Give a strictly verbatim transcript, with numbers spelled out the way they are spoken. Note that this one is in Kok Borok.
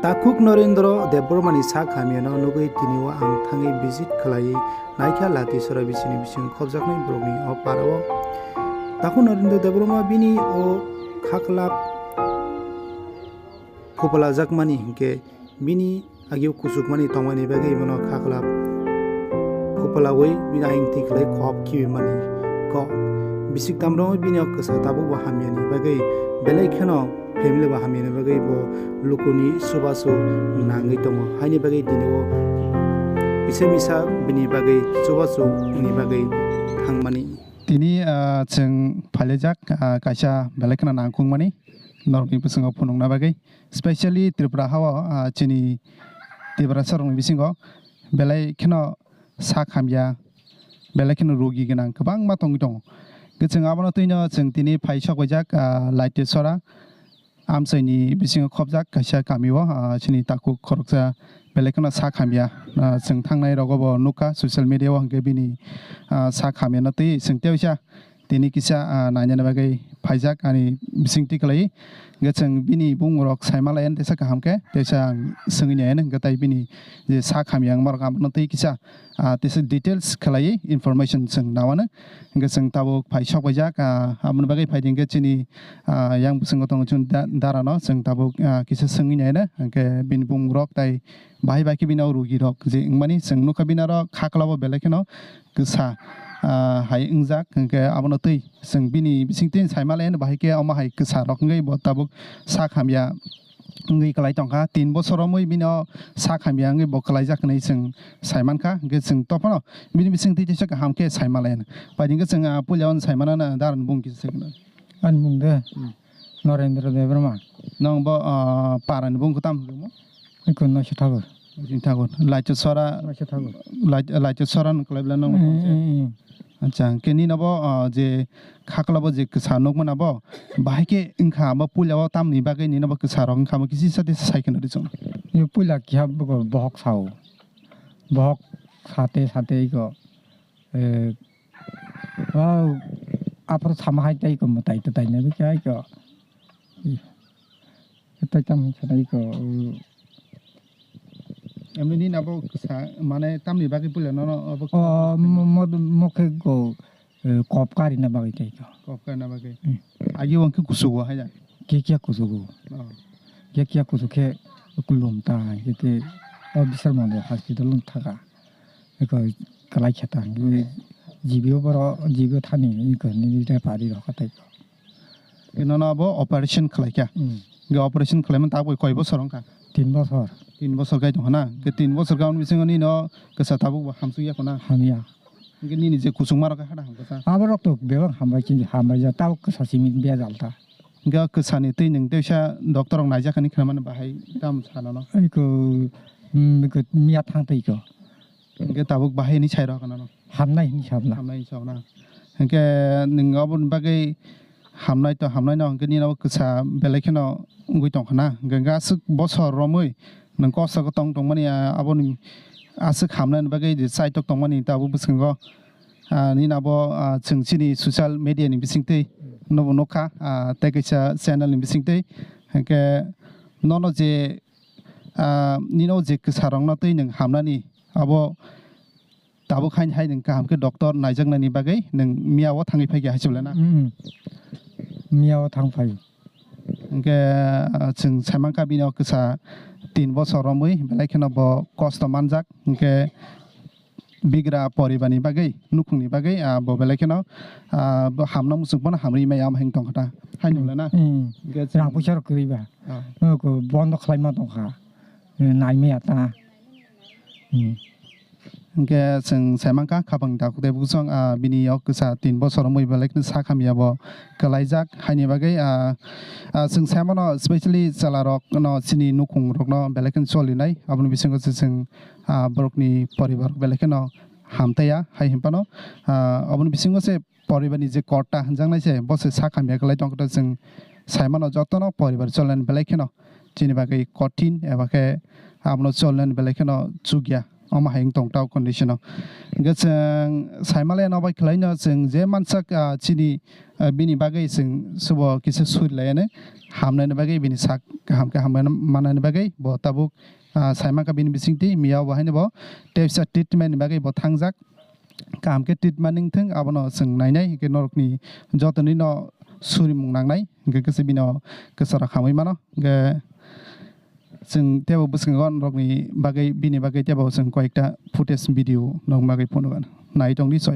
Takhuk Norendra Debbarmani sak hamyano nugwi tini o ang thangwi visit khlaiwi naikha Latisora bisini bising khobjaknai borokni o parao. Takhuk Norendra Debbarma bini o khaklap khupalajakmani hinkhe bini agio kuchukmani tongmani bagwi bono khaklap khupalawi bini ayang twi khlai khop khibi mani kok. Bisik tamrok bini o kwsa tabuk bo hamyani bagwi belai kheno family bo hamyani bagwi bo lukuni chubachu nangwi tongo. Haini bagwi tini o kisa misa bini bagwi chubachu ni bagwi thangmani. Tini, ah, chwng phailaijak, ah, kaisa belai kheno nangkukmani norokni bwskango phunukna bagwi. Specially Tripura hao, ah, chini Tiprasa rokni bisingo belai kheno sak hamya, belai kheno rogi gwnang kwbangma tongwi tongo. Hwnkhe chwng abono twino chwng tini phai sok paijak, ah, Laitesora amchaini bisingo khobjak kaisa kamio, ah, chini takhuk khoroksa belai kheno sak hamya, ah, chwng thangnai rogo bo nukha social media o, hwnkhe bini, ah, sak hamyano twi chwng teisa tini kisa, ah, nainani bagwi phaijak ani bisingtwi khlai. Hwnkhe chwng bini bumung rok saima lai teisa kaham khe teisa ang swngwi nai hwnkhe tai bini je sak hamya wngma rok abono twi kisa, ah, teisa details khlai information chwng nawano. Hwnkhe chwng tabuk phai sok paijak, ah, aboni bagwi phaidi hwnkhe chini, ah, yang bwskango tongo chwng da-, darano chwng tabuk, ah, kisa swngwi naino, hwnkhe bini bumung rok tai bahai bai khe bini o rogi rok je wngmani chwng nukha bini aro khaklabo belai kheno kwsa, ah, hai wngjak, hwnkhe abono twi chwng bini bisingtwi saima lai bahai khe omo hai kwsa rok wngwi bo tabuk sak hamya wngwi kwlai tongkha. Tin bosor romwi bini o sak hamya wngwi bo kwlaijak hinwi chwng saimankha. Hwnkhe chwng tophano bini bisingtwi teisa kaham khe saima lai. Paidi hwnkhe chwng, ah, puila o saimanana darani bung kisa se. Ani bung de Hmm. Norendra Debbarma. Nong bo, ah, parani bung kwtam hinwi mo? Iko Naisha Thakur. Naisha Thakur. Laitesora, Naisha Thakur. Lait-, Laitesora ni kwlai bla nong Eh, eh, eh. Acha, hwnkhe nini bo, ah, je khaklabo je kwsa nukmana bo, bahai khe wngkha bo puila o tamni bagwi nini bo kwsa rok wngkha bo kisi sati sai khwna ri chwng. Yo puila kiha bo-, bohok sao. Bohok sate sate iko, eh, o aphuru sama hai tei iko mwtai twtai nai bikhe iko. Tei tamo sanai iko, eh, Emni nini abo kwsa, mane tamni bagwi puila nono abo O, mo-, mo-, mokhe go, eh, kop karina bagwi tei ko. Kop karina bagwi. Hmm. Agi wngkhe kusugo haida. Khe khe kusugo. Oh. Khe khe kusuk khe kulum ta, khe khe o Bisal Mondol hospital wng thaka. Eko kalai khe ta, G B o boro, G B o thani, eko nini repari rok tei ko. Ino no abo operation khlai kha. Hmm. Ge operation khlaimani tabuk koi bosor wngkha? Tin bosor. Tin bosor kai tongkha na? Ke tin bosor gaon bisingo nini no kwsa tabuk bo hamsuk ya khona? Hamya. Hingke nini je kuchukma rok hada hamkha sa? Abo rok to bebak hambai chini hambai ja tabuk kwsa simi bejal ta. Hingke kwsa ni twi nwng teisa doctor rok naijak hinwi khna mani bahai tam sana no? Iko, mm, iko miya thang twi ko. Hingke tabuk bahai ni sai rok no? Hamnai hinwi sabla. Hamnai hinwi sabla. Hingke nwng aboni bagwi hamnai to hamnai no, hingke nini abo kwsa belai kheno wngwi tongkha na. Hingke aswk bosor romwi nwng kosto khe tong tongmani, ah, aboni aswk hamnani bagwi je chaitok tongmani tabuk bwskango. Ah, nini abo, ah, chwng chini social media ni bisingtwi nobo nukha, ah, tei kaisa channel ni bisingtwi. Hingke nono je, ah, nini o je kwsa rokno twi nwng hamnani abo tabuk hain hai nwng kaham khe doctor naijaknani bagwi nwng miya o thangwi phai kha hai se belai na? Mm. Miya o thang phai. Hingke, ah, chwng saimankha bini o kwsa tin bosor romwi belai kheno bo kosto manjak. Hingke bigra poribarni bagwi, nukhungni bagwi, ah, bo belai kheno, ah, bo hamno muchung phano hamri maya omo hing tongkha ta. Haino belai na? Mm. Hingke chwng Rang puisa rok kwrwi ba. Ah. Noko bondo khlaima tongkha. Naimaya ta. Hmm. Hingke chwng saimankha khapang dakhuk tei buksong, ah, bini yok kwsa tin bosor wngwi belai kheno sak hamya bo kwlaijak. Haini bagwi, ah, ah, chwng saimano specially chwla rok no chini nukhung rok no belai kheno cholinai. Aboni bisingo se chwng, ah, borokni poribar belai kheno hamtaiya hai hinphano, ah, aboni bisingo se poribarni je kotta hwnjaknai se, bo se sak hamya kwlai tongkha, chwng saimano jotono poribar cholnani belai kheno chini bagwi kothin eba khe abono cholnani belai kheno chukya. Omo hai wng tong tao condition o. Hingke chwng saimale no bai khwlaino chwng je mansak, ah, chini, ah, bini bagwi chwng subo kisa suri laiyani hamnani bagwi bini sak kaham khe hamnani manani bagwi bo tabuk, ah, saimanka bini bisingtwi miya bo haino bo tepsa treatment ni bagwi bo thangjak. Kaham khe treatment wng thung abono chwng nainai hingke norokni jotonino surimung nangnai hingke kisa bino kisa rok hamwi mano hingke. Chwng teibo bwskango norokni bagwi, bini bagwi teibo chwng koyekta footage video norokni bagwi phunukgo. Nai tongdi soi.